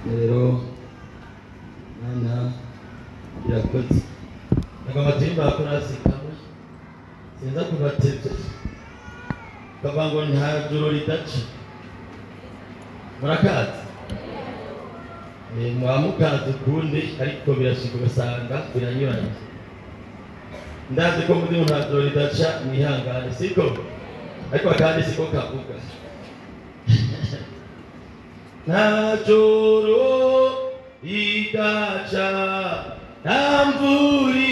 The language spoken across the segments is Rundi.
Rero Mana irakoze. Nagomba turimba korasi kamwe, sinza kubatevya, kavuga ngo nta joro ridaca. Murakazi? Muba mukazi ukundi, ariko birashika ugasanga biranyuranye. Ndazi ko muri nta joro ridaca, mwihangane, siko? Ariko akandi siko kavuga. Nta joro ridaca, nta mvura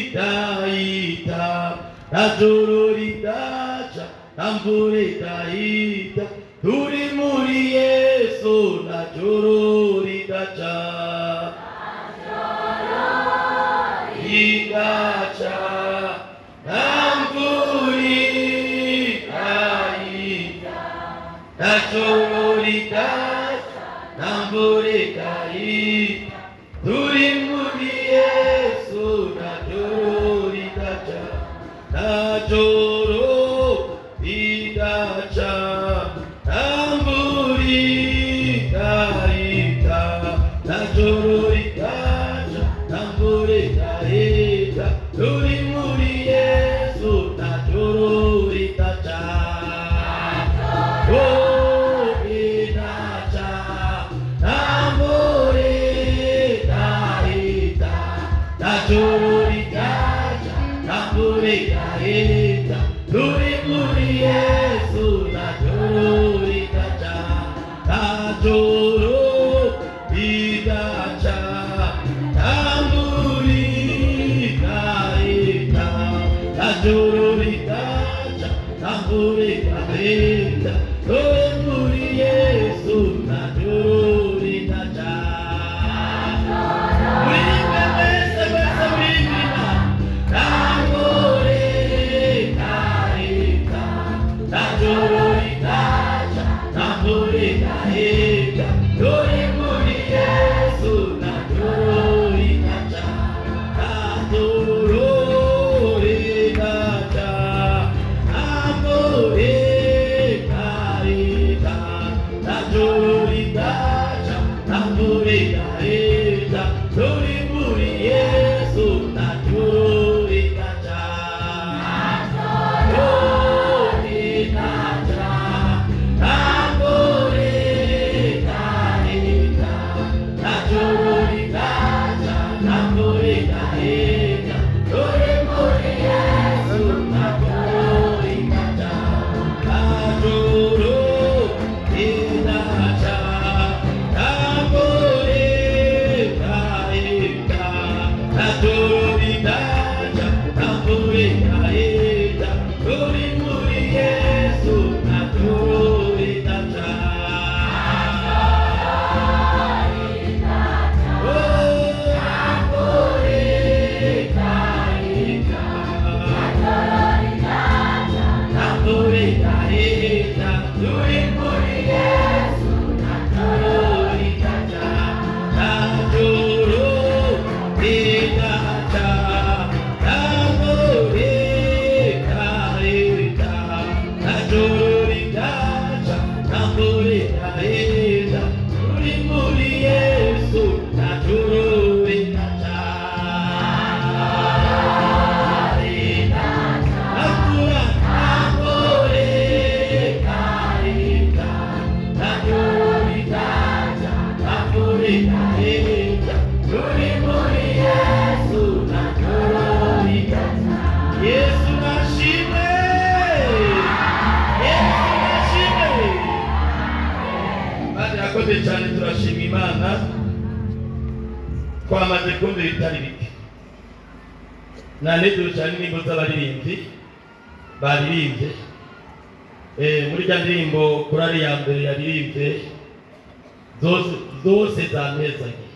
idahita, nta joro ridaca, nta mvura idahita, turi muri Yesu, nta joro ridaca. Ridaca, nta mvura idahita, nta joro ridaca, nta mvura idahita, turi muri Yesu, nta joro ridaca, nta joro ridaca, nta mvura idahita, nta joro ridaca, nta mvura idahita, turi muri Yesu, nta joro ridaca. Oh, ridaca, nta mvura idahita, nta joro ridaca, nta mvura idahita, turi muri Yesu, nta joro ridaca, nta joro ridaca, nta mvura idahita, nta joro ridaca, nta mvura idahita, turi muri Yesu, nta joro ridaca. Muririmbe mwese, mwese muririmbe. Nta mvura idahita, nta joro ridaca, nta mvura idahita, turi muri Yesu, nta joro ridaca, nta joro ridaca, nta mvura idahita, nta joro ridaca, nta mvura idahita, turi muri Yesu, nta joro ridaca. Oh, ridaca, nta mvura idahita, nta joro ridaca, nta mvura idahita, turi muri Yesu, nta joro ridaca, nta joro ridaca, nta mvura idahita, nta joro ridaca, nta mvura idahita, turi muri Yesu, nta joro ridaca. Oh, nta mvura idahita, nta mvura idahita, turi muri Yesu, nta joro ridaca, nta joro ridaca, nta mvura idahita, nta joro ridaca, nta mvura idahita, turi muri Yesu, nta joro ridaca. Natura, nta mvura idahita, nta joro ridaca, nta mvura idahita, turi muri Yesu, nta joro ridaca. Yesu nashimwe, Yesu nashimwe. Mana irakoze cyane, turashima Imana. Twamaze kumva ibitari bike, nanezerewe cyane n'indirimbo z'abaririmbyi baririmbye. Muri rya ndirimbo korali ya mbere yaririmbye zose zose zampezagiye,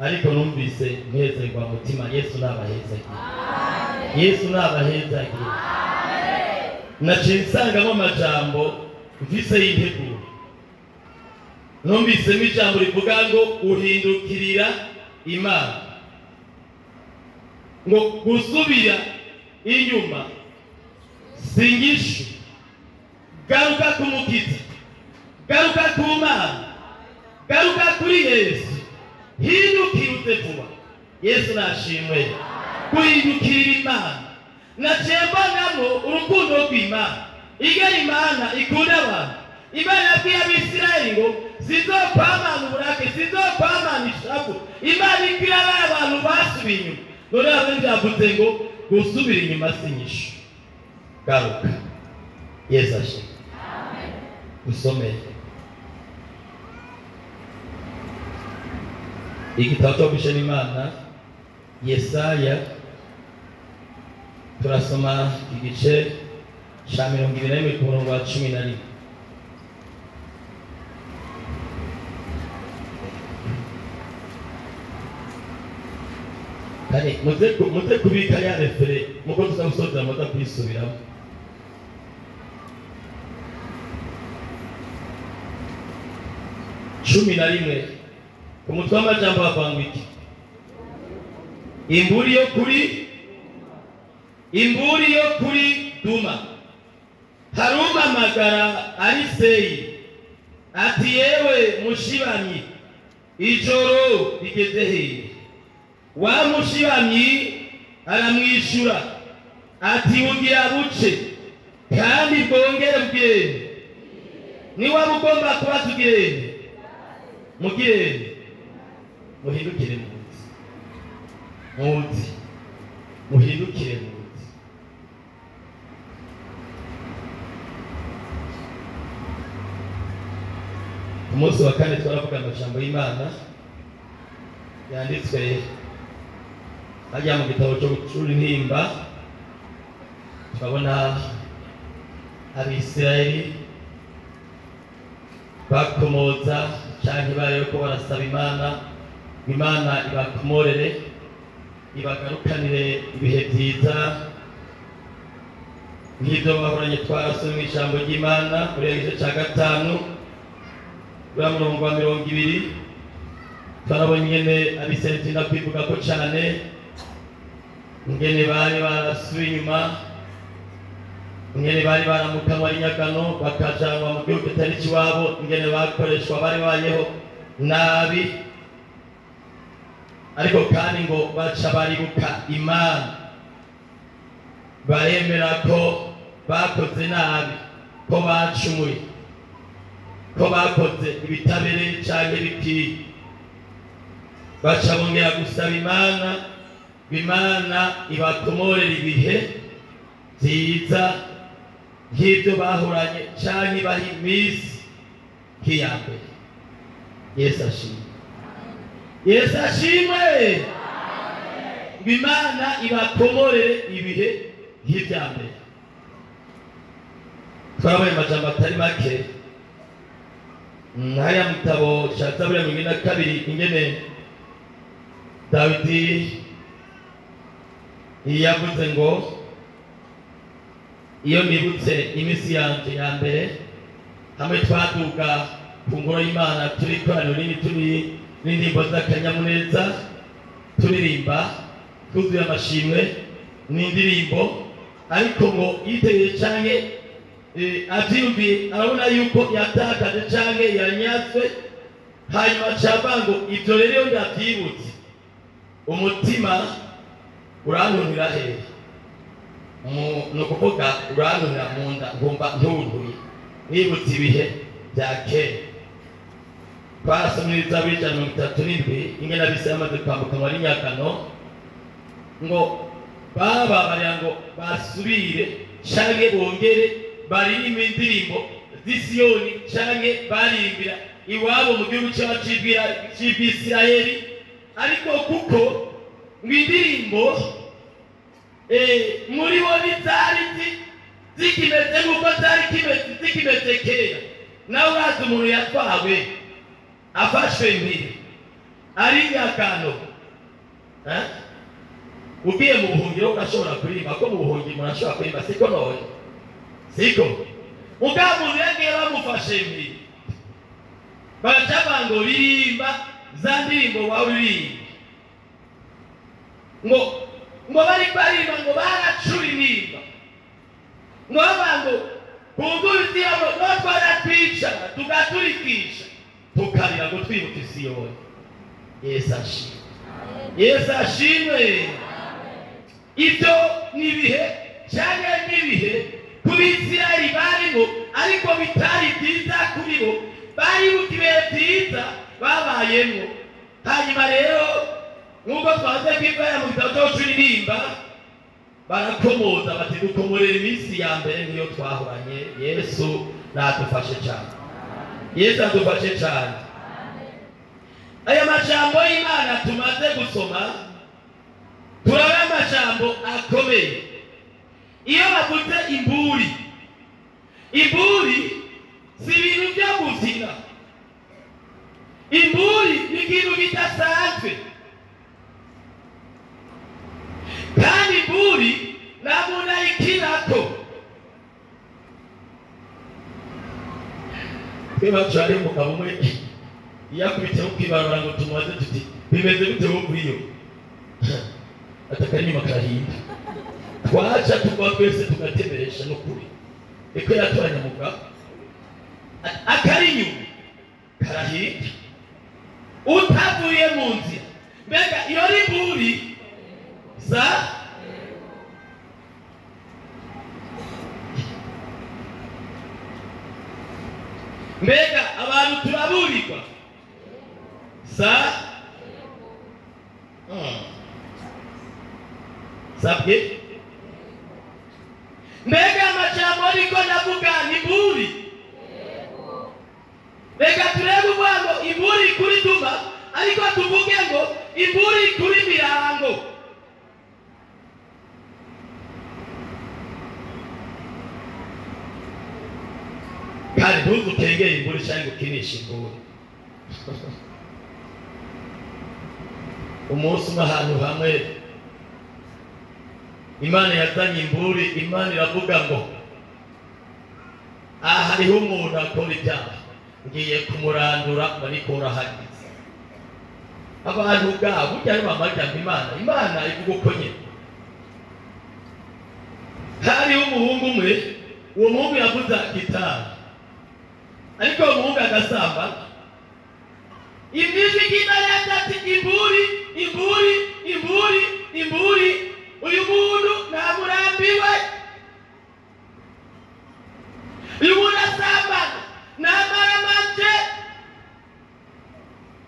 ariko numvise mpezerwa mutima. Yesu nabahezagiye, Yesu nabahezagiye. Naciye nsangamo amajambo mvise y'integuro. Numvisemo ijambo rivuga ngo uhindukirira Imana, ngo gusubira inyuma si inyishu, garuka ku Mukiza, garuka ku Mana, garuka kuri Yesu, hindukira uze vuba. Yesu nashimwe. Guhindukirira Imana naciye mbonamo urukundo rw'Imana. Igera Imana ikunda abantu. Imana yabwiye Abisirayeli ngo sizokwamana uburake, sizokwamana ishavu. Imana ikwiye abantu basubiye inyuma. None hamwe byavuze ngo gusubira inyuma si inyishu. Garuka. Yesu ashimwe. Usomeye igitabo cyo gushima Imana, Yesaya, turasoma igice ca 21 ku murongo wa 11. Kandi muze kubika ya refere muko tuza gusoza muza kuyisubiramo. Cumi na rimwe ku mutwe w'amajambo havangwa iki? Imburi yo kuri Duma. Harumamagara ari Seyi ati yewe mushibamyi, ijoro rigeze hehe? Wa mushibamyi aramwishura ati ugira buce kandi bwongere bwende. Niwaba ugomba kuba tugirende mugirende, muhindukire muzi, muhindukire muzi. Ku munsi wa kane twaravuga amajambo y'Imana yanditswe hajya mu gitabo cyo gucura intimba. Turabona Abisirayeli bakomoza canke bariko barasaba Imana, Imana ibakomorere, ibagarukanire ibihe byiza nk'ibyo bahoranye. Twarasomye ijambo ry'Imana muri igice ca 5 uriya murongo wa 20. Twarabonye ingene Abisirayeli tinda kwivuga ko cane, ingene bari barasubiye inyuma, ingene bari baramukanwa ari nyagano bakajanwa mu gihugu kitari ikiwabo, ingene bakoreshwa bari bayeho nabi, ariko kandi ngo baca baribuka Imana, baremera ko bakoze nabi, ko bacumuye, ko bakoze ibitabereye canke bikwiye. Baca bongera gusaba Imana, Imana ibakomorera ibihe byiza nk'ibyo bahoranye canke ibaha iminsi nk'iya mbere. Yesu ashimwe. Yesu ashimwe. Imana ibakomorere ibihe nk'ibya mbere. Twarabaye amajambo atari make hariya mu gitabo ca Zaburi ya 22, ingene Dawidi yavuze ngo iyo nibutse iminsi yanje ya mbere, hamwe twaduga ku ngoro y'Imana turi ikoraniro rinini, turi n'indirimbo z'akanyamuneza, turirimba twuzuye amashimwe n'indirimbo, ariko ngo yitegereje canke avyiyumviye arabona yuko yatakaje canke yanyatswe. Hanyuma aca ngo ivyo rero iyo ndavyibutse umutima urantunira hehe? Ni ukuvuga urantunira mu nda, nkumva ntuntuye nibutse ibihe bya kera. Twarasomye Zaburi 137 ingene Abisirayeli bamaze kwambuka muri Nyagano, ngo bababarira ngo basubire canke bongere baririmbe indirimbo z'Isiyoni canke baririmbira iwabo mu gihugu c'Abisirayeli, ariko kuko ngo indirimbo muri bo ntizari zikimeze nk'uko zari zikimeze kera. Nawe urazi umuntu yatwawe afashwe impiri ari nyagano, ugiye mu buhungiro urashobora kuririmba, ko mu buhungiro umuntu ashobora kuririmba, siko none siko mugabo umuntu yagiye bamufashe impiri baraca ngo ririmba za ndirimbo wawe uririmba, ngo bari baririmba ngo baracura intimba, ngo bavuga ngo ku nduzi yabo no twaratwicara tugaturikisha. Tukarira ngo twibuke Siyoni. Yesu ashimwe, Yesu ashimwe. Ibyo ni ibihe cyangwa n'ibihe ku Bisirayeli barimo, ariko bitari byiza kuri bo. Baribuka ibihe byiza babayemo. Hanyuma rero nk'uko twaze kwibwira mu gitabo cyo kuririmba, barakomoza bati dukomorera iminsi ya mbere niyo twahoranye. Yesu nadufashe cyane, Yesu adufashe cyane. Aya majambo y'Imana tumaze gusoma, turaba amajambo akomeye. Iyo bavuze imburi, imburi si ibintu byo gukina. Imburi ni ikintu kidasanzwe, kandi imburi nta muntu ayikinako. Twibacu hari umugabo umwe iyo akubitseho kwibarura ngo tumubaze tuti bimeze gute wowe iyo ataka inyuma karahinda, twaca tugwa twese tugatemeresha n'ukuri. Niko yatoranya mugabo akari inyuma karahinda utavuye mu nzira. Mbega iyo ari imburi za mbega abantu turaburirwa sa sabwe. Mbega amajambo ariko ndavuga ni imburi. Reka turebe uvuga ngo imburi kuri Duma, ariko tuvuge ngo imburi kuri Mirango. Kandi ntuzukengere imburi cyangwa ukinishe imburi. Umunsi umwe ahantu hamwe Imana yazanye imburi, Imana iravuga ngo aha hariho umuntu akora ibyaha, ngiye kumurandura ariko urahagize. Abantu ubwabo burya ari bamajyamba Imana, Imana ivuga uko nyine. Hariho umuhungu umwe, uwo muhungu yavuza gitari, ariko uwo muhungu agasamba. Imijwi y'Imana ati imburi, imburi, imburi, imburi, uyu muntu ntamurambiwe, uyu muntu asambana namaramanje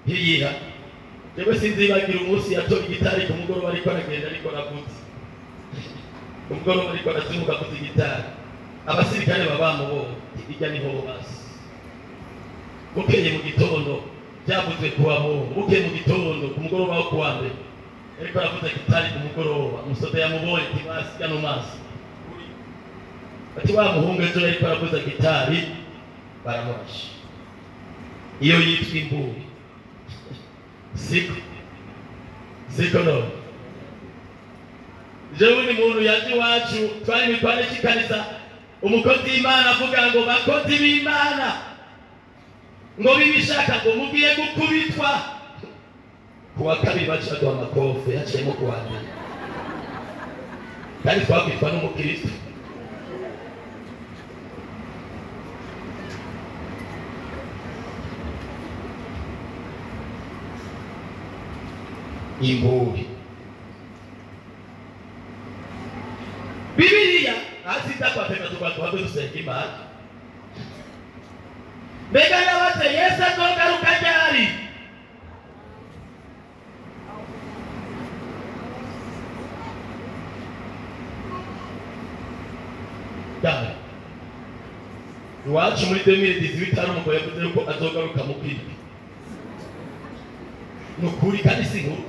ntiyiha. Jewe sinzibagira umunsi yatora igitari ku mugoroba ariko aragenda ariko aravuza, ku mugoroba ariko arazunguka avuza igitari. Abasirikare baba bamubonye irya niho basi. Bukeye mu gitondo byavuzwe kuwa Mungu, bukeye mu gitondo ku mugoroba wo kuwa mbere ariko aravuza gitari ku mugoroba, umusoda yamubonye ati basi no maso ati wa muhungu ejo ariko aravuza gitari, baramurashe. Iyo yitwa imburi. Siko siko no jewe ni muntu yaje iwacu, twari mitware cy'ikanisa, umukozi w'Imana avuga ngo bakozi b'Imana ngo bibishaka ngo mugiye gukubitwa. Kuwa kabiri baca duha amakofe, haciyemo kuwa mbere, kandi twakwitwa n'umukristo. Imburi Bibiliya hasi kwateka tubaduhabe dusenga Imana. Mbega ndabaze Yesu azogaruka ryari? Ryari? Iwacu muri 2018 hari umugabo yavuze yuko azogaruka mu kwindwi. Ni ukuri kandi si inkuru,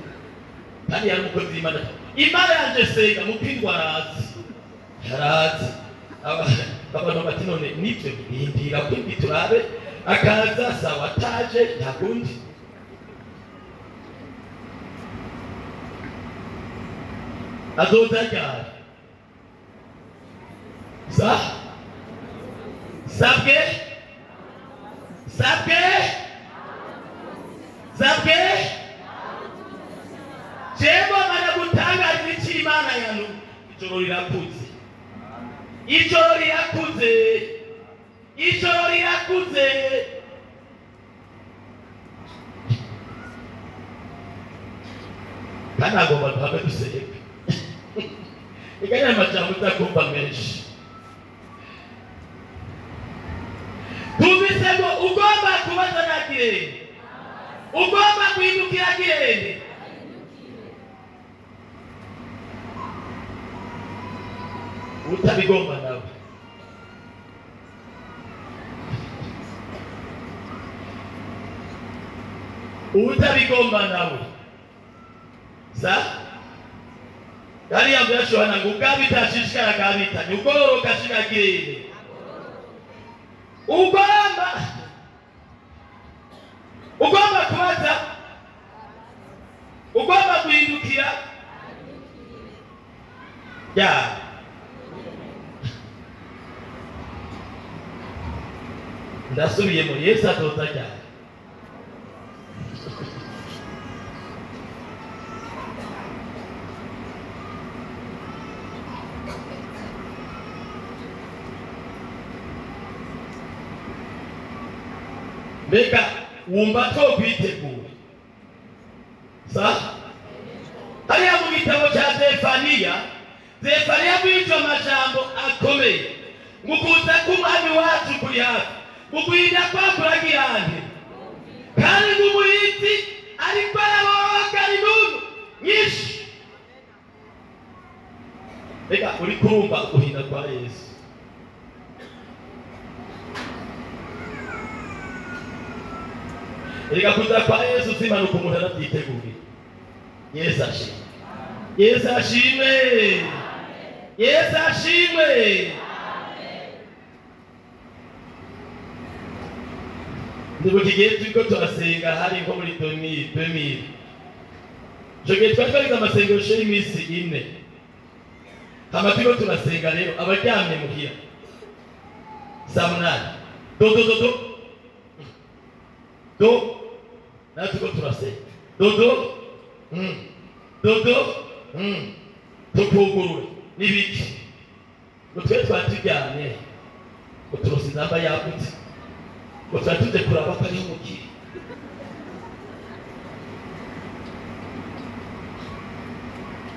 kandi yari umukozi w'Imana. Imana yanje senga mu kwindwi arazi, arazi. Abantu bati none nibyo bindira kwindwi turabe, akaza sawa ataje nta kundi. Azoza ryari? Sa sabwe sabwe sabwe. Jewe mara gutangaza icyo Imana yanu. Ijoro rirakuze, ijoro rirakuze, ijoro rirakuze. Kandi agomba duhave duseka. Iganya amajambo utakumva menshi. Tumvise ngo ugomba kubaza nagirene, ugomba guhindukira girene. Utabigomba nawe utabigomba nawe sa kariya byashohana ngo ubwabitashishikara kabitanye ugororoka shikagirene. Ugomba kubaza, ugomba guhindukira ya ndasubiyemo Yesu azoza ryari? Mbega wumva twokwitegura sa hariya mu gitabo cya Zefaniya, Zefaniya bw'icyo amajambo akomeye mu kuza k'umwami wacu kuri hafi, mu guhinda kwakuragirane kandi nk'umuhinzi ariko araboroga inunu nyinshi. Mbega uri kurumva uguhinda kwa Yesu? Erega kuza kwa Yesu simanuka umuntu arabyiteguriye. Yesu ashimwe, Yesu ashimwe, Yesu ashimwe. Ndibuka igihe turiko turasenga hari nko muri 2000. Ico gihe twari twagize amasengesho y'iminsi 4. Hama turiko turasenga rero abaryamye muhira saa 8 do do do do do natwe turiko turasenga dodo dodo tukugurura n'ibiki ngo twe twari turyamye ngo turose inzamba yagutse ngo twari tuje kuraba ko ariho umukiri.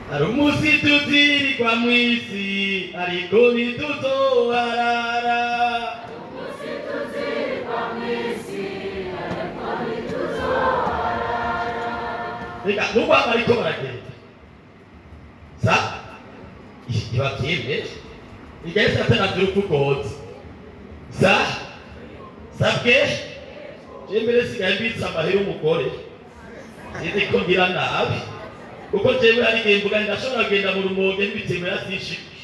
Hari umunsi tuzirirwa mw'isi ariko ntituzoharara. Umunsi tuzirirwa mw'isi ariko ntituzoharara. Reka nubwo bariko baragenda sa ntibavyemere igahise ataravye urupfu rwoza sa sabwe je mbere sigaye mbitse amahera umugore sinzi ko ngira nabi kuko jewe hari igihe mvuga ndashobora kugenda mu Rumonge n'ibitemera sinshike,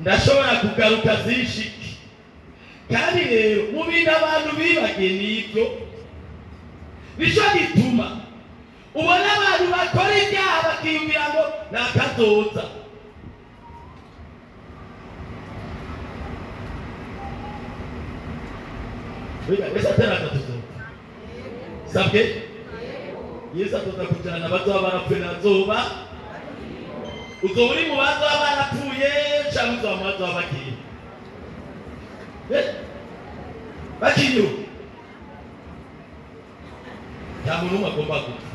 ndashobora kugaruka sinshike. Kandi rero mu bintu abantu bibagiye nivyo nico gituma ubona abantu bakora ibyaha bakiyumvira ngo ni akazoza. Mbega Yesu ataraza tuzopfa sabwe? Yesu azoza kujana abazoba barapfuye nazoba uzoba uri mu bazoba barapfuye canke uzoba mu bazoba bakiriho? Bakiriho nta muntu n'umwe agomba gupfa.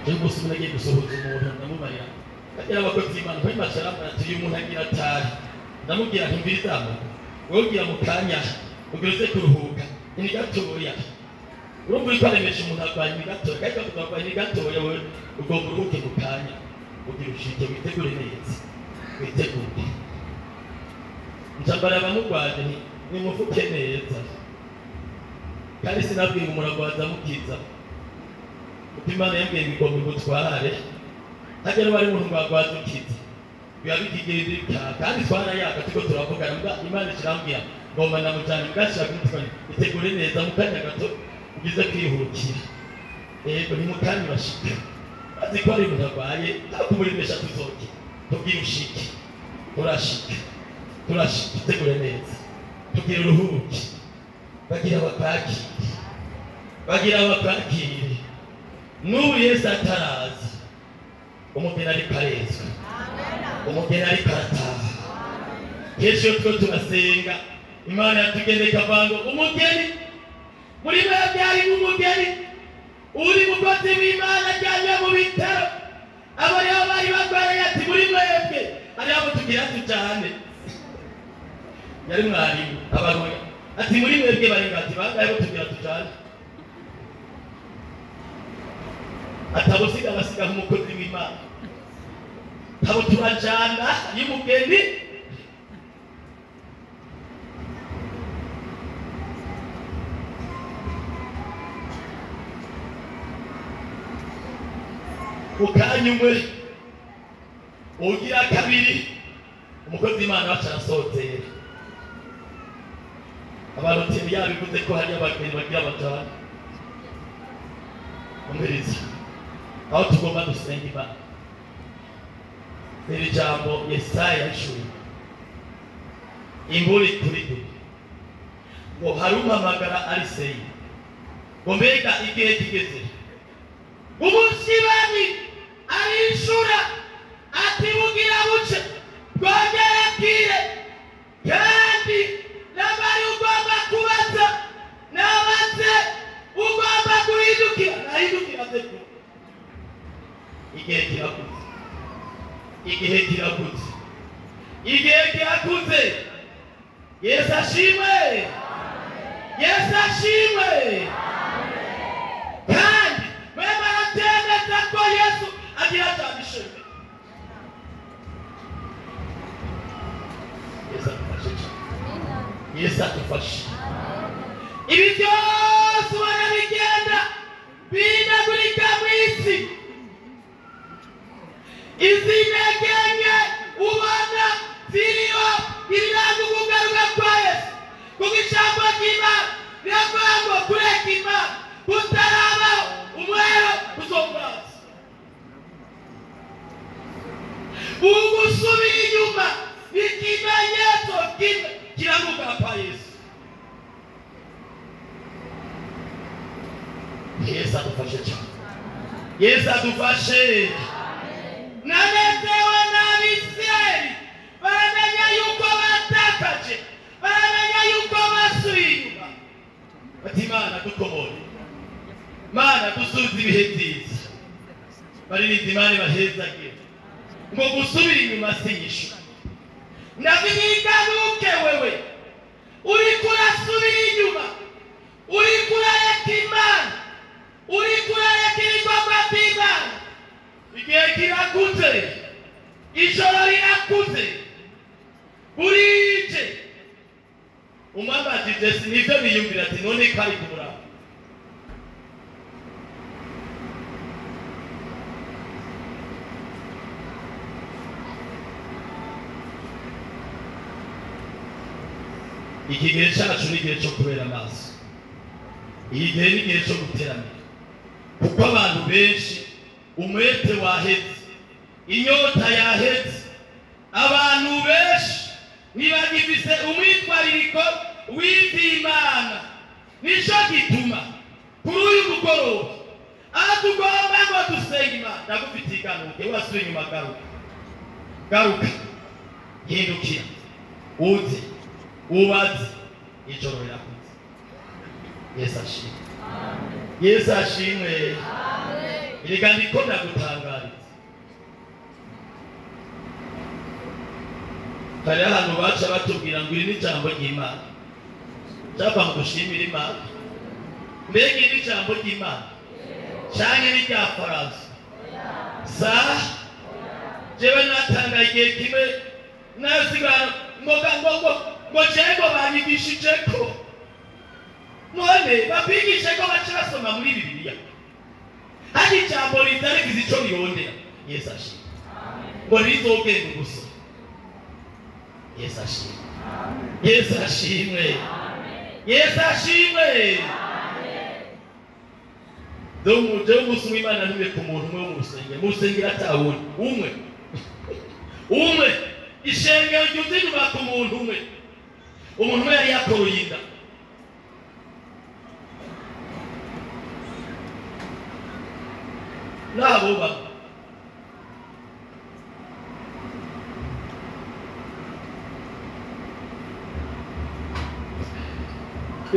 Umunsi umwe nagiye gusohoza umuntu ndamubarira agira abakozi b'Imana mpamvu acaramara ati uyu muntu agira atari ndamubwira nti mbirizamuka wowe ugira mu kanya ugira uze kuruhuka ni gatoya urumva uriko aremesha umuntu arwanya ni gatoya kandi bavuga arwanya ni gatoya wowe ugomba uruhuke mu kanya ugira ushike witegure neza witegure. Njambara abamurwaje nti nimufuke neza kandi sinabwiye ngo muragwaza mukiza kuko Imana yambwiye ngo igomba igutware hajya n'uwari umuntu ngo agwaze ukiza biba bikigendeka kandi twarayaka turiko turavugana mbwa Imana ikirambwira ngomba ndamujana mbwa nshaka kumutwara itegure neza mu kanya gato ugize kwihutira yego ni mu kanya urashika azi ko ari umuntu arwaye ntakumuremesha tuzokira tubwire ushike turashika turashika itegure neza tubwire uruhuke bagira bakwakire bagira bakwakire. N'ubu Yesu ataraza Umugeni ariko arezwa, umugeni ariko arataha. Kenshi iyo turiko turasenga Imana yatugendeye ikavuga ngo umugeni muri mwebwe harimo umugeni uri mukozi w'Imana aryamye mu bitaro, abo rero bari barwaraye ati muri mwebwe hariho abo tugira tujane. Yari mwarimu abantu ati muri mwebwe bari ati bangahe bo tugira tujane, atabusiga basiga nk'umukozi w'Imana, abo turajana y'umugeni. Ukanyumwe ugira kabiri umukozi w'Imana wacu arasozera. Abantu yabivuze ko hari abageni bagira bajana. Umviriza aho tugomba dusenga Imana. Iri jambo Yesaya yahishuye imburi kuri dore ngo harumpamagara ari seyi ngo mbega igihe kigeze umusibani arishura ati bugira buce bwongere bwire, kandi nabari ugomba kubaza nabaze ugomba guhindukira nahindukira aze. Igihe kirakuze, igihe kirakuze, igihe kirakuze. Yesu ashimwe, Yesu ashimwe. Kandi mwema aratemeza ko Yesu agira atabishimwe. Yesu adufashe cyane, Yesu adufashe. Ibi byose ubona bigenda bihindagurika mu isi, izi ntege nke ubona ziriho ibiranga ukugaruka kwa Yesu, kuko ijambo ry'Imana riravuga ngo kureka Imana kutarabaho umwero uzomuraza. Ugusubira inyuma ni ikimenyetso kimwe kiravuga kwa Yesu. Yesu adufashe cyane, Yesu adufashe. Nanezewe n'Abisirayeli baramenya yuko batakaje, baramenya yuko basubiye inyuma. Bati Imana dukomore, Mana dusubize ibihe byiza. Baririnda Imana ibahezagire ngo gusubira inyuma si inyishu. Ndavuga wewe uriko urasubira inyuma, uriko urareka Imana, uriko urareka ibikorwa by'Imana. Igihe kirakuze, ijoro rirakuze, burije. Umwabajije nivyo biyumvira ati none ko ari kumuraba. Iki gihe cyacu ni igihe cyo kubera amaso, iki gihe ni igihe cyo guteramira, kuko abantu benshi umwete waheze, inyota yaheze. Abantu benshi ntibagifise umwitwaririko w'ivy'Imana. Nico gituma kuri uyu mugoroba aho tugomba ngo dusenge Imana, ndagufitiye igaruke, wasubiye inyuma garuka, garuka, hindukira, uze ubaze, ijoro rirakuze. Yesu ashimwe, Yesu ashimwe. Erega ndiko ndagutangariza, hariho ahantu baca batubwira ngo iri ni ijambo ry'Imana, cyava mu gushimira Imana. Mbega iri ni ijambo ry'Imana canke ni rya Faransa? Sa jewe natangaye igihe kimwe nayo sigara ngo ngo ngo ngo jego banyigishije ko none bakwigishe ko baca basoma muri Bibiliya hari ijambo ritarigize ico rirondera. Yesu ashimwe, ngo rizogenda gusa. Yesu ashimwe, Yesu ashimwe, Yesu ashimwe. Jewe umunsi w'Imana ntuye ku muntu umwe wo mu rusengero, mu rusengero atawundi umwe umwe, ishengero ryuzuye inyuma ku muntu umwe. Umuntu umwe yari yakoroye inda. Nabo baba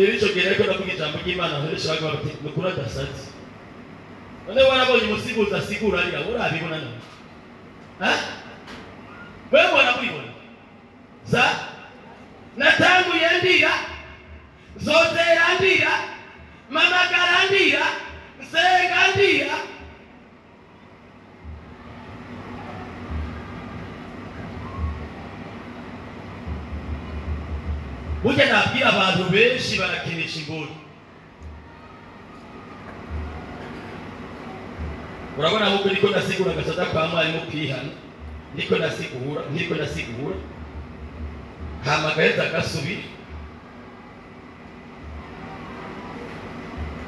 Rero ico gihe ariko ndavuga ijambo ry'Imana nkoresha bavuga bati nukuri adasaze. None warabonye umusiguzi asigura arira, urabibona none? Ha? Wewe warabibona? Sa? Natanguye ndira, zotera ndira, mamagara ndira, nsenga ndira. Burya nabwira abantu benshi barakinisha inguni. Urabona ahubwo niko ndasigura agasoza kwa mwarimu kwihana, niko ndasigura hama agaheza agasubira,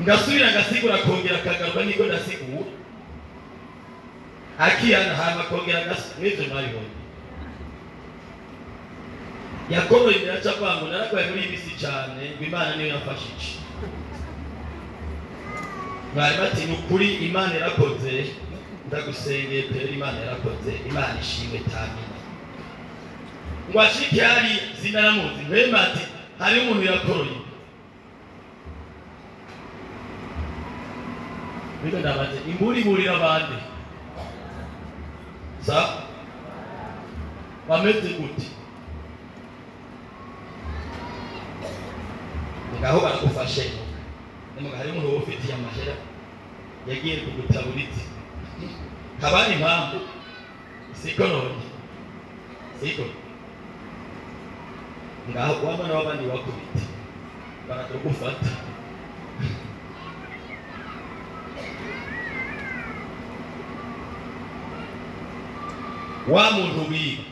ngasubira ngasigura akongera akagaruka, niko ndasigura akihana hama akongera agasubira. Mw'ivyo mwabibonye Yakobo imbere aca avuga ngo naragwaye muri iyi misi cane, ngo Imana niyo yamfashije. Mwarimu ati ni ukuri Imana yarakoze, ndagusengeye pe, Imana yarakoze, Imana ishimwe tamina. Ngo ashike hari sinaramuzi, mpema ati hari umuntu yakoroye. Bigo ndabaze imburi iburira abandi sa bameze gute? Ngaho baragufashe nimuga hari umuntu ufitiye amahera yagiye kugutaburitse, haba impamvu siko none siko ngaho wabana wabandi wakubita barakugufata. Wa muntu wiba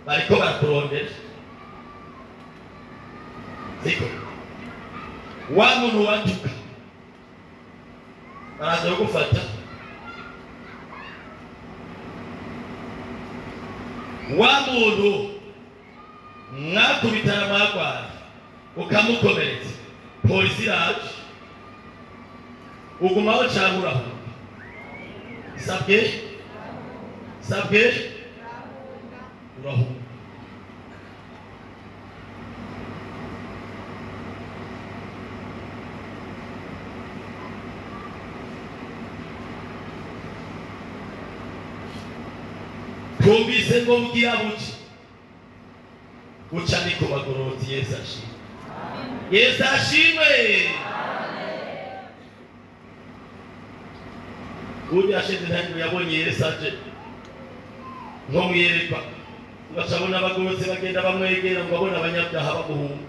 bariko barakurondera siko, wa muntu watuka baraza kugufata, wa muntu mwakubitana mwagwana ukamukomeretsa, polisi iraje ugumaho canke urahunga? Sabwe urahunga. Twumvise ngo bugira buce buca ni ku bagororotsi. Yesu ashimwe, Yesu ashimwe. Burya ashize ntabwo yabonye Yesu aje nko mwiyerekwa, ngo acabona abagororotsi bagenda bamwegera, ngo abone abanyabyaha bamuhunga.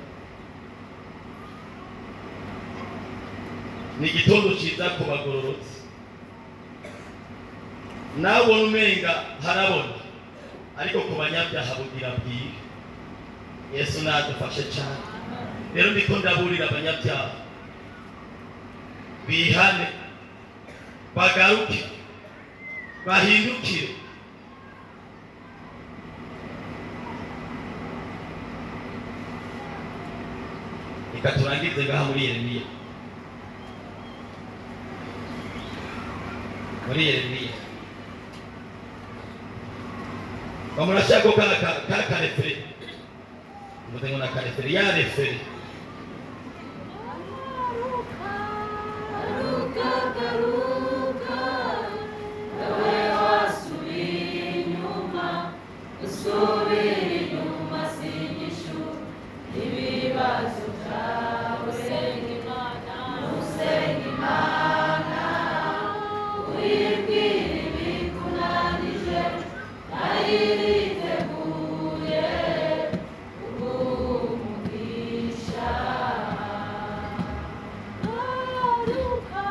Ni igitondo ciza ku bagororotsi. Nawe ubona umenga harabona, ariko ku banyabyaha bugira bwire. Yesu nadufashe cyane. Rero ndiko ndaburira abanyabyaha bihane, bagaruke, bahindukire. Reka turangize ngaha muri Yeremiya. Muri Yeremiya bamurashaka ka karefere, mvuze ngo na karefere ya refere. Garuka, garuka, wewe wasubira inyuma, usubira inyuma sinyishu ibibazo byawe. Usenga Imana, usenga Imana, uyibwire ibikunanije, ayiriteguye umugisha. Garuka,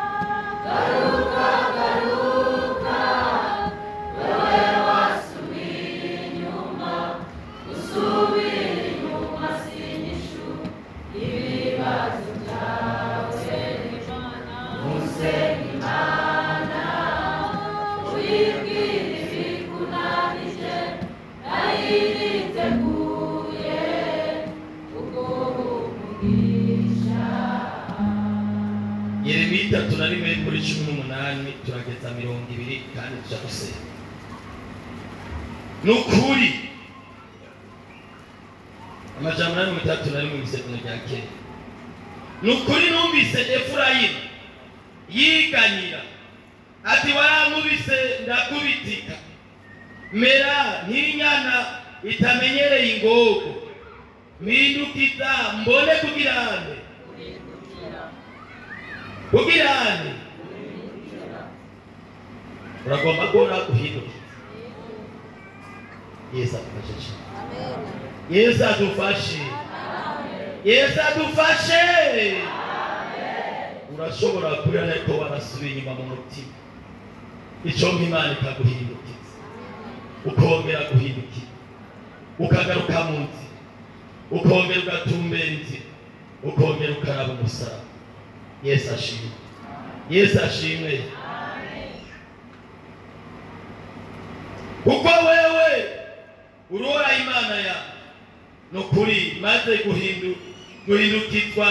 garuka, garuka, wewe wasubira inyuma, usubira inyuma sinyishu ibibazo byawe. Usenga Imana, uyibwire ibikunanije, ayiriteguye umugisha. Yeremiya 31 kuri 18 turageza 20 kandi tuja gusenga. Nukuri amajambo 31 mu isezerano rya kera. Nukuri numvise Efurayimu yiganyira ati warankubise ndakubitika, mera nk'inyana itamenyereye ingogo, mpindukiza mbone kugirane kugirane. Uragomba guhora guhindukiza. Yesu adufashe cyane. Yesu adufashe. Yesu adufashe. Urashobora kurira ariko warasubiye inyuma mu mutima, icyo Imana ikaguhindukiza, ukongera guhindukira, ukagaruka mu nzira, ukongera ugatumbera inzira, ukongera ukaraba umusaraba. Yesu ashimwe. Yesu ashimwe. Kuko wewe urora Imana ya nukuri, maze guhindukizwa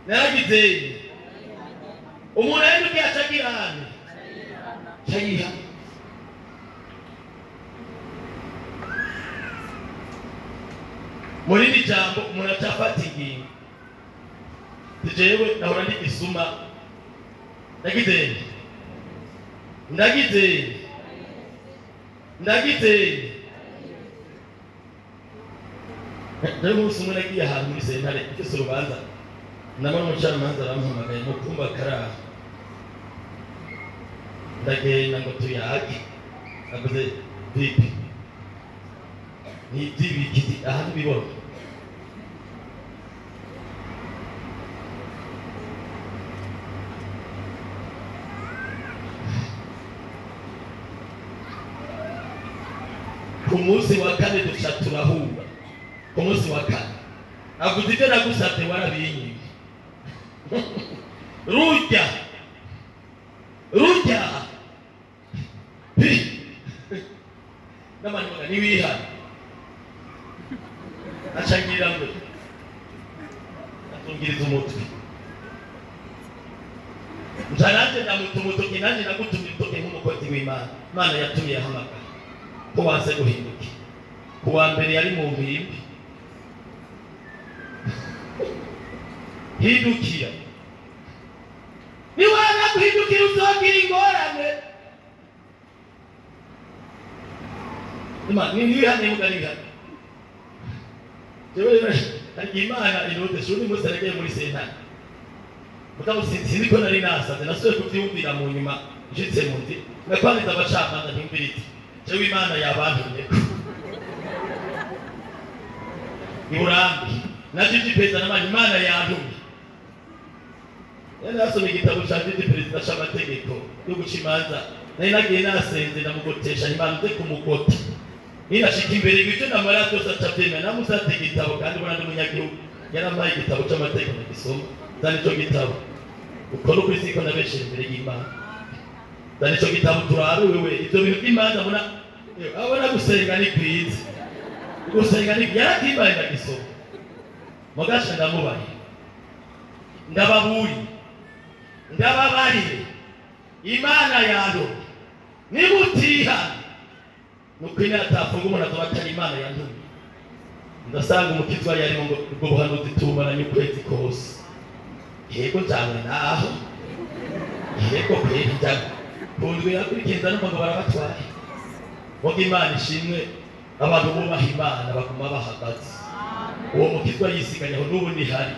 naragize. Umuntu ahindukiye acagirane cayiha. Muri iri jambo umuntu acafata ingingo, jewe nahora ndi gisuma, ndagize ndagize ndagize. Rero umunsi umwe nagiye ahantu muri sentare mfise urubanza, ndabona umucamanza arampamagaye mu kumba karaha, ndagenda ngo tuyage. Navuze vipi ni iby'ibikiti aha ntibibona. Ku munsi wa kane duca turahura. Ku munsi wa kane avuze ibyo nagusabye warabinyimye. Rujya rujya n'abantu niwihana acangira ngo atungiriza umutwe, nja nanje ndamutuma urutoki, nanjye nagutumye urutoki nk'umukozi w'Imana. Imana yatumye yahamagara ko waze guhinduka. Ku wa mbere yari mu mpimbi, hindukira. Niwanga guhindukira uzogira ingorane. Imana niwihane muga niwihane. Jewe Imana inote shuri munsi nagiye muri sentare, mugabo sinzi ko nari nasaze, nasubiye kuvyumvira mu nyuma nshitse mu nzi nakwangiza abacamanza ntumvirize. Jewe Imana yabantumyeko iburambi na Jiji Perezida n'abandi, Imana yantumye. Yari nasomye igitabo ca Jiji Perezida c'amategeko yo guca imanza, nari nagiye nasenze ndamugotesha Imana nze kumugota, ninashika imbere ibyo namara byose acavyemera. Namusatse igitabo kandi ubona ndi umunyagihugu, yarampaye igitabo c'amategeko ndagisoma. Zana ico gitabo ukora ukuri siko nabesheje imbere y'Imana. Zana ico gitabo turabe wewe ivyo bintu by'imanza mbona abona gusenga ni kwiza, gusenga ni yarakimbaye ndagisoma. Mugasha ndamubaye ndababuri ndababarire Imana yantumye, nimutihana nuko inatafunga umuntu azoba atari Imana yantumye. Ndasanga umukizwa yari ngo ubwo buhanuzi tubumaranye ukwezi kose. Yego njanywe naho, yego kweri njanywe ku ndwi yakurikiza numva ngo barabatwaye. Muga Imana ishimwe, abantu bubaha Imana baguma bahagaze. Uwo mukizwa yisiganye aho n'ubu ntihari.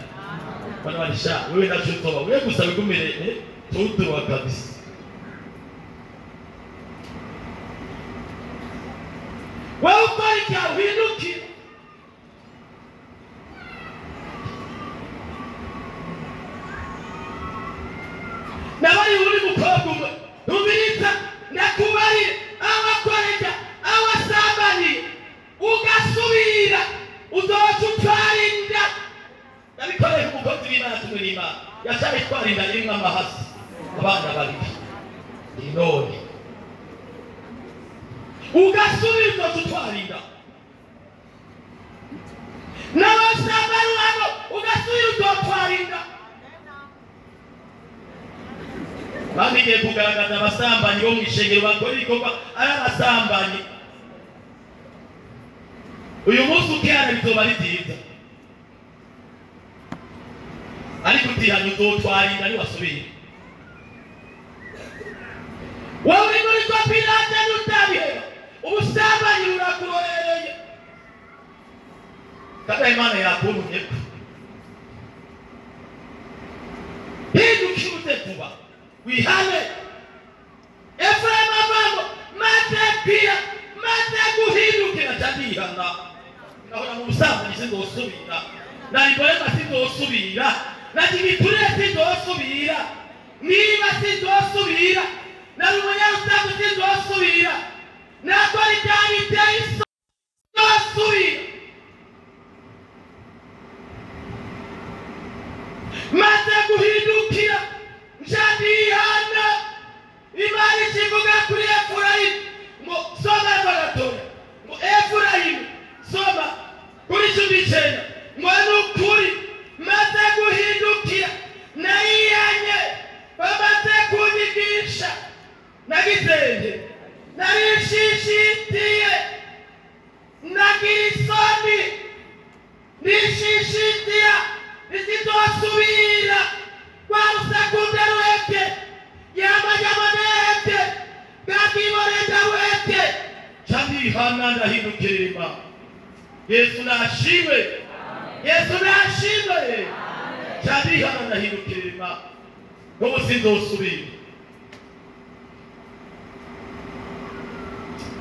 Bana banisha wewe naco uzoba wewe gusa wigumire tuduwa kabisa. Wewe ukora icyaha uhindukire. Nabari uri mukobwa umwe numviriza ndakubarire abakorera abasambani ugasubira uzoca utwara inda. Nabikoreye umukozi w'Imana tumwe n'Imana yacaye itwara inda irimwo amahasi abana babiri none ugasubira uzoca utwara inda. N'abasambani hano ugasubira uzotwara inda. Bamigiye kugaragaza abasambanyi bo mw'ishengero bakora ibikorwa ari abasambanyi. Uyu munsi ukihana bizoba ari vyiza. utihanye uzotwarinda niwasubira. Wowe uri muri kopinage n'utabiheba, ubusambanyi burakurorereye. Kandi Imana yakuntumye ko hindukira uze vuba wihane. Efurayimu avuga ngo maze kwira, maze guhindukira nca ndihana, nkahora mu busambanyi sinzosubira, nariborema sinzosubira, nagigiturire sinzosubira, niba sinzosubira, nari umunyarusaku sinzosubira, nakora ibyaha biteye isoni sinzosubira. Maze guhindukira nca ndihana. Imana ikivuga kuri Efurayimu ngo soma gatoya, ngo Efurayimu soma kuri 19 ngo ni ukuri maze guhindukira narihanye, bamaze kunyigisha nagizenge, narishishitiye, nagira isoni, nishishitiya ntizizosubira, rwa rusaku ndaruhevye, yamanyama ndahevye, bwakibore ndabuhevye, nca ndihana ndahindukirira Imana. Yesu nashimwe, Yesu nashimwe. Nca ndihana ndahindukirira Imana, n'ubu sinzosubira.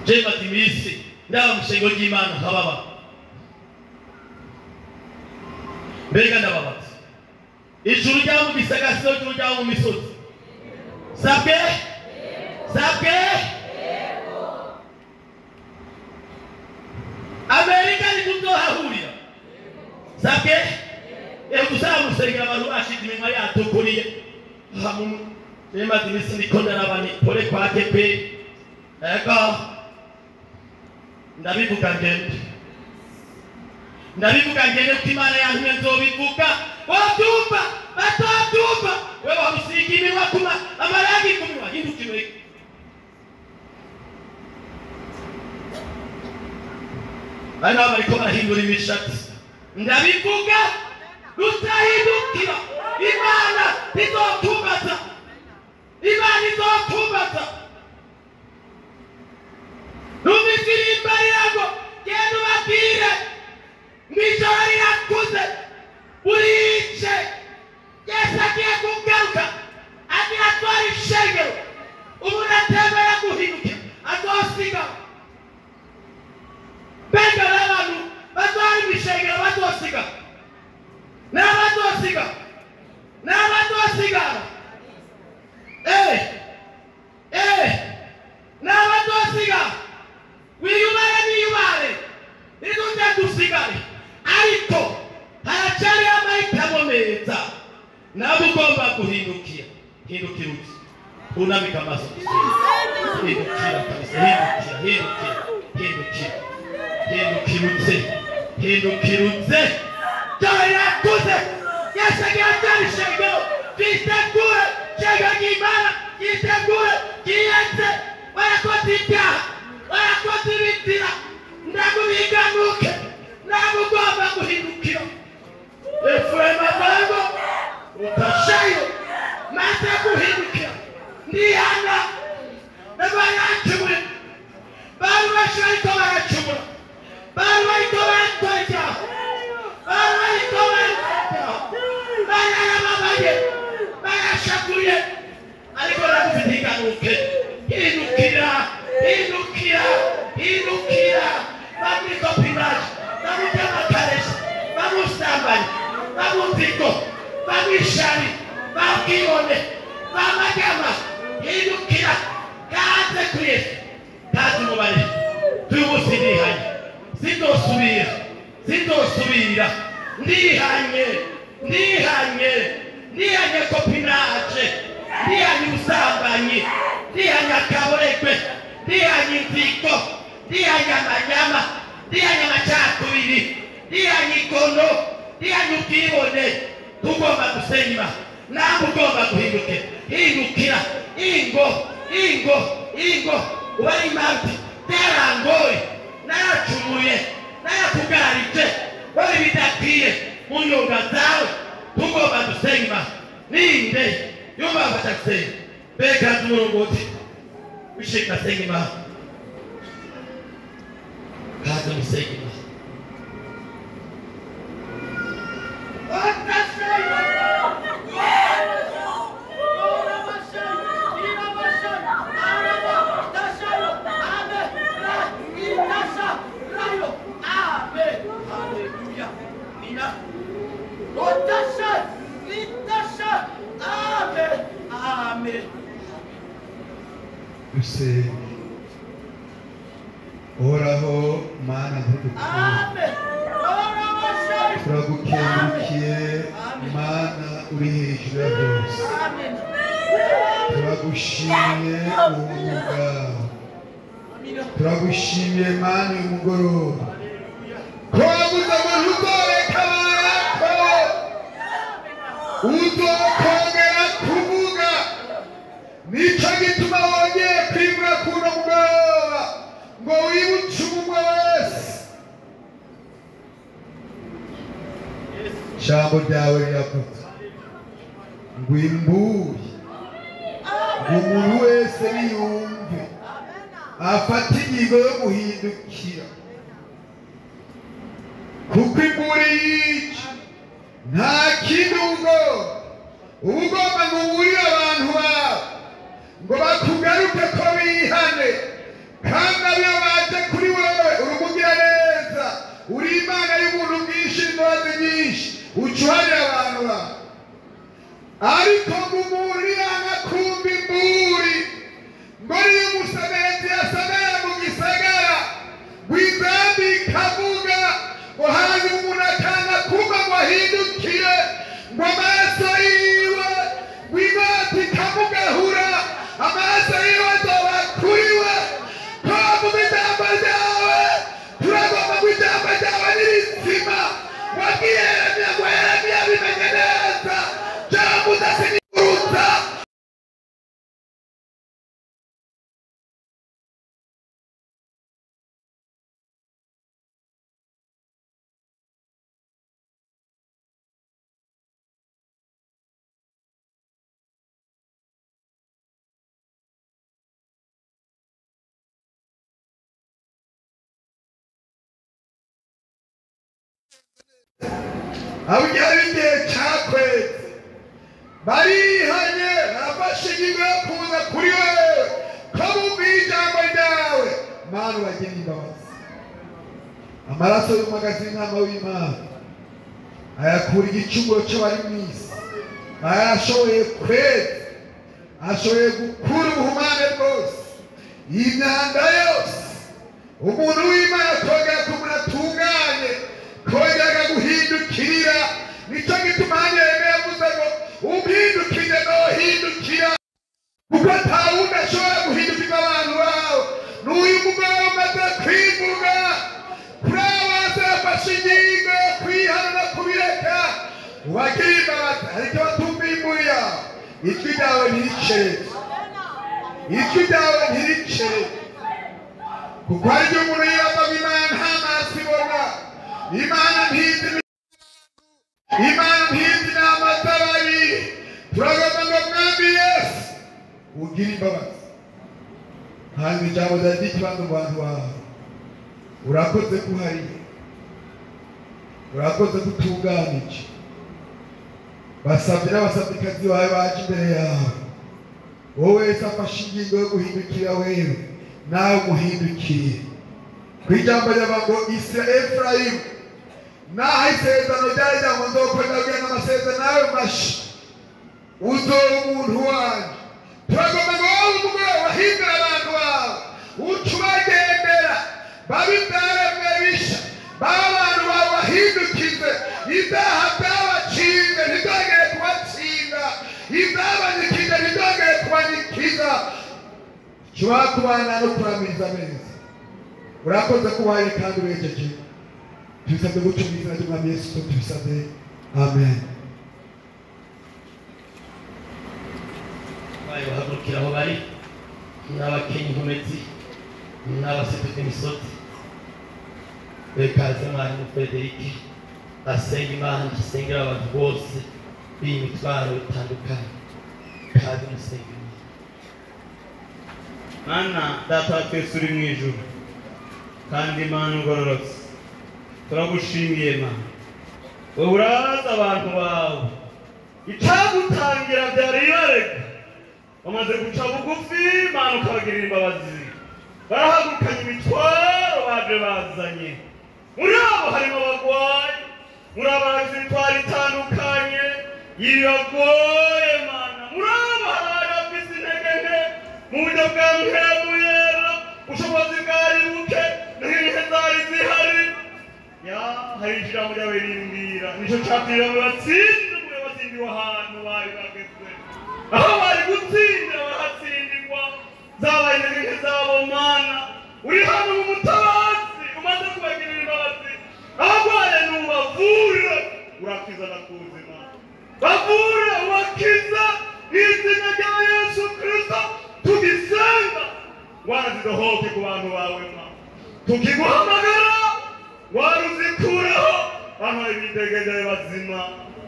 Je maze iminsi ndaba mu ishengero ry'Imana nkababa, mbega ndababaza, ijuru ryaba mu gisagara siho ijuru ryaba mu misozi? Sabwe sabwe Amerika ntituzohahurira. Sabwe eho dusaba musengera abantu bashize iminwa yatukuriye. Je maze iminsi ndiko ndaraba ni pole kwake pe. Ego ndabivuga ngende, ndabivuga ngende kuko Imana yantumye nzobivuga. Wobyumva batobyumva, wewe wamusiga iminwa kuma amarangi ku minwa, hindukira. Bari nabo bariko barahindura imishatsi. Ndabivuga rutahindukira, Imana izokubaza, Imana izokubaza. Numvise irimbarira ngo genda ubabwire mw'ijoro rirakuze burice, Yesu agiye kugaruka, agira atwara ishengero. Umuntu atemera guhindukira azosigara. Mbega n'abantu bazari mw'ishengero bazosigara, n'abazosigara, n'abazosigara, n'abazosigara. Wiyubare niyubare, ntiduze dusigare, ariko haracariho amahitamo meza. Nawe ugomba guhindukira, hindukira uti unamika amaso, hindukira kabisa, hindukira, hindukira, hindukira, hindukira utse, hindukira utse. Joro rirakuze, Yesu agiye atwara ishengero. Twitegure, ishengero ry'Imana ryitegure, ryiyenze. Warakoze ibyaha, warakoze ibizira, ndagubiganuke, nawe ugomba guhindukira. Efurayimu avuga ngo utashayo, maze guhindukira ndihana, n'abaracumuye bari benshi bariko baracumura, bari bariko barakora ibyaha, bari bariko barakora ibyaha, bararababaye, barashavuye, ariko ndagufite iganuke. Hindukira, hindukira, hindukira. Bamuri kopinage, bamuri amakaresi, bamusambanyi, bamuzigo, bamwishari, babwibone, bamagama, hindukira, kaze kuri Yesu, kaze umubare. Uyu munsi ndihanye, sinzosubira, sinzosubira, ndihanye, ndihanye, ndihanye kopinage, ndihanye ubusambanyi, ndihanye akaboregwe, ndihanye inzigo, ndihanye amanyama, ndihanye amacakubiri, ndihanye ikono, ndihanye ubwibone. Tugomba gusenya Imana, nawe ugomba guhindukira, hindukira, ingo, ingo, ingo, ubari impamvu byarangoye, naracumuye, narakugarije, wari bidakwiye mu nyonga zawe. Tugomba dusenga Imana. Ninde yumva afasha gusenga? Mbega umurongozi wishika asenga Imana. Kaze musenge Imana. Dusenge. Uhoraho Mana ntudukure, turagukengurukiye Mana uri hejuru ya byose, turagushimiye ubuntu bwawe, turagushimiye Mana uyu mugoroba ko wavuze ngo ntuzoreka abarako, uzokongera kuvuga. Nico gituma wongeye kwimura kuno mugoroba ngo wibutse umwe wese. Ijambo ryawe riravuga ngo imbuye ngo umuntu wese niyumve afate ingingo yo guhindukira, kuko imburi yica nta kindi ubwo uba ugomba ngo uburire abantu bawe ngo bakugaruke ko bihane, kandi abiyo baje kuri wewe urumugira neza, uri Imana y'ubuntu bwinshi n'imbabazi nyinshi, ucuharira abantu bawe. Ariko ngo umuntu yanga kumva imburi, ngo niyo umusemerezi yasemera mu gisagara ngo inzambi ikavuga, ngo hanyuma umuntu akanga kumva ngo ahindukire, ngo amaraso yiwe ngo inkota ikamugahura, amaraso yiwe azoba kuri we. Ko bavuga ijambo ryawe, turagomba ngo ijambo ryawe ni rizima. Wabwiye Yeremiya ngo Yeremiya abimenye neza, jambo udasiniguruza. Abo igihe cyakweze barihanye, barafashe ingingo yo kuza kuri wewe, ko bumviye ijambo ryawe. Mana ubagirire imbabazi. Amaraso y'umwagazi w'intama w'Imana ayakura igicumuro cy'abari mu isi, ayashoboye kweza, ashoboye gukura ubuhumane bwose, imyanda yose. Umuntu w'Imana akongera kumura atunganye, kongera akaguhindukirira. Nicyo gituma hano Yeremiya yavuze ngo umpindukire nohindukira, kuko ata wundi ashobora guhindukira abantu bawe. N'uyu mugoroba umaze kwivuga kuri abo bose bafashe ingingo yo kwihana no kubireka, ubagirire imbabazi. Hari icyo batumva imburi yawe, ijwi ryawe ntiricereze, ijwi ryawe ntiricereze, kuko hari igihe umuntu yibaza ngo Imana nta maso ibona, Imana ntizi, Imana ntizi inama z'ababi. Turagomba ngo Mwami Yesu ugire imbabazi. Hanyuma ijambo ryawe ry'ikibanza mu bantu bawe. Urakoze ko uhari, urakoze ko utunganije. Basabye n'abasabyikazi bawe baje imbere yawe, wowe wese afashe ingingo yo guhindukira wewe, nawe umuhindukiye. Ku ijambo ryawe ngo Efurayimu, naho isezerano ryari rya ngo nzokongera kugirana amasezerano nawe masha, uzoba umuntu wanjye. Turagomba ngo wowe umugore wahindura abantu bawe, uca ubagendera, babe ibyaremwe bisha, babe abantu bawe bahindukize. Ibyaha byabacinze ntibizongere kubatsinda, ibyabanyikije ntibizongere kubanyikiza. Ushobora kubana no kuramiriza ameza. Urakoze ko ubaye kandi urejeje. Tubisabye gutyo mu izina ry'Umwami Yesu ko tubisabye, amen. Bayo bahagurukira aho bari, n'abakenya inkomezi, n'abasekuta imisozi. Bekaze mwarimu Frederic asenga Imana, asengera abantu bose. Iyi mitwaro itandukanye kaze musenga. Mana Data wa twese uri mu ijuru, kandi Mana ugororotse, turagushimiye Mana. Wowe urazi abantu bawe, icagutangira byari bibarega, bamaze guca bugufi Mana ukabagirira imbabazi, barahagurukanye imitwaro baje bazanye. Muri abo harimo abagwayi, muri abo bafite imitwaro itandukanye yibagoye Mana, muri abo hari abafise intege nke mu buryo bwa mpemu yera, ubushobozi bwari buke, n'intege zari zihari. Ya hari ijambo ryawe rimbwira, nico catira ngo batsinde, ngo batsindiwe ahantu bari bageze, aho bari gutsindira barahatsindirwa. Zabaye intege nke zabo Mana, uri hano mu mutabazi, umaze kubagirira imbabazi, abagwaye nubavure, urakiza ndakuzi Mana, bavure ubakiza mu izina rya Yesu Kristo. Tugisenga ngwara zidohoke ku bantu bawe Mana, tukiguhamagara waruzikureho bantu bawe bidegejaye bazima,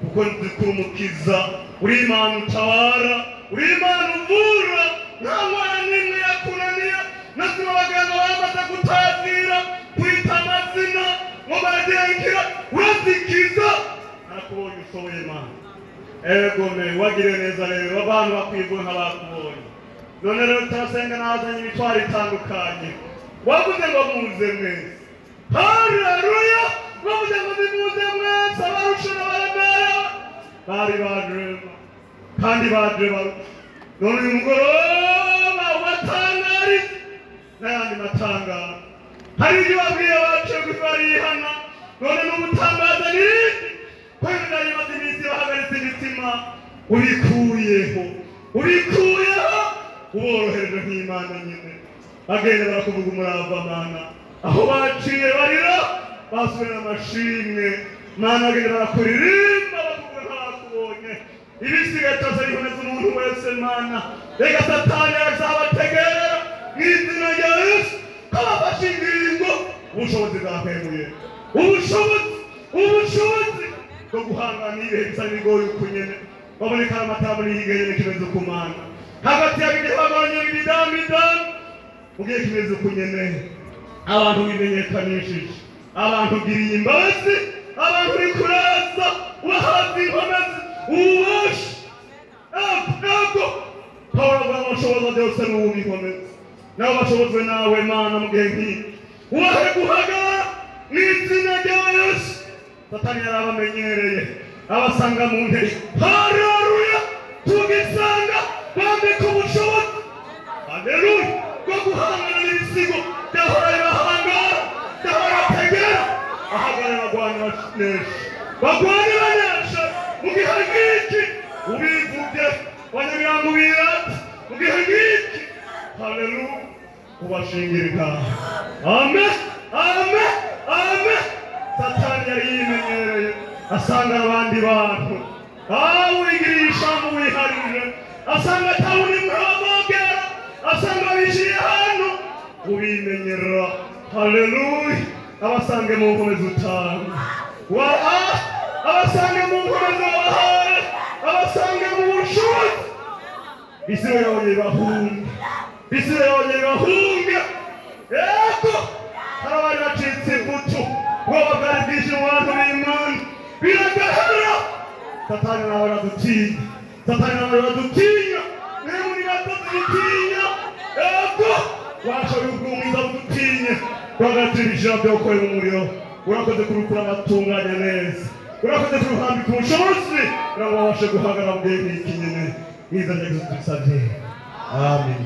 kuko nzikura umukiza. Uri Imana utabara, uri Imana uvura, nta ngwara n'imwe yakunaniye. Nazima abaganga bamaze gutazira kwita amazina ngo baragerekera, urazikiza. Narakubonye ushoboye Mana. Ego me wagiriye neza rero, abantu bakwibwe nk'abakubonye. None rero turasenga nazanye imitwaro itandukanye, wavuze ngo muze mwese. Haleluya! Wavuze ngo nimuze mwese abarusha n'abaremera, bari baje kandi baje barusha. None uyu mugoroba ubatangarize n'ayandi matangaro. Hari ibyo babwiye baciye barihana, none n'ubutangaza n'ibindi ko ibintu bimaze iminsi bahagaritse imitima, ubikuyeho, ubikuyeho, uborohereje nk'Imana nyine. Bagenda barakuvuga umurava Mana, aho baciye barira basubira amashimwe Mana, bagenda barakuririmba bakuvuga nk'abakubonye. Ibisigaye byose biboneza umuntu wese Mana, reka Satani azabategera mu izina rya Yesu, ko bafashe ingingo. Ubushobozi bwahemuye, ubushobozi, ubushobozi bwo guhangana n'ibihe bisa n'ibigoye uku nyene, baboneka amatara muri iyi nyene kimeze ku Mana, hagati y'abigihe bagabanya ibidamidamu mu gihe kimeze uku nyene. Abantu bimenyekanishije, abantu ugiriye imbabazi, abantu uri kuraza ubahaza inkomezi, ububasha. Ego Pawulo avuga ngo nshoboza byose n'uwumpa inkomezi. Nabo bashobozwe nawe Mana mu gihe nk'iki, ubahe guhagarara mu izina rya Yesu. Satani yarabamenyereye, abasanga mu ntege. Haleluya! Tugisanga bambika ubushobozi, haleluya, bwo guhangana n'ibisigo byahora bibahangara, byahora bategera. Ahagarara bagwana banesha, bagwane banesha mu gihe nk'iki. Ubivuge abanyamirambo birata mu gihe nk'iki. Haleluya! Ubashingira itaha. Amen, amen, amen. Satani yari yimenyereye, asanga abandi bantu awigiriye ishambo wiharije, asanga atawuri muhabogera, asanga bishiye hano ubimenyera. Haleluya! Abasange mu nkomezi utanga, abasange mu nkomezi wabahaye, abasange mu bushobozi. Isirayeli bahunge, Isirayeli bahunge. Ego hari abari bacitse imbuto, ubwoba bwari bwinshi mu bantu b'Imana, biragahera. Satani nawe aradutinya, Satani nawe aradutinya, mwe muri batatu dutinya. Ego washoboye ubwumwiza budutinye, rwagatira ijambo byakorera umuriro. Urakoze kurukura abatunganya neza, urakoze kuruhambika ubushobozi kugira ngo babashe guhagarara mu gihe nk'iki nyene. Mwiza rya Yesu tubisabye, amen.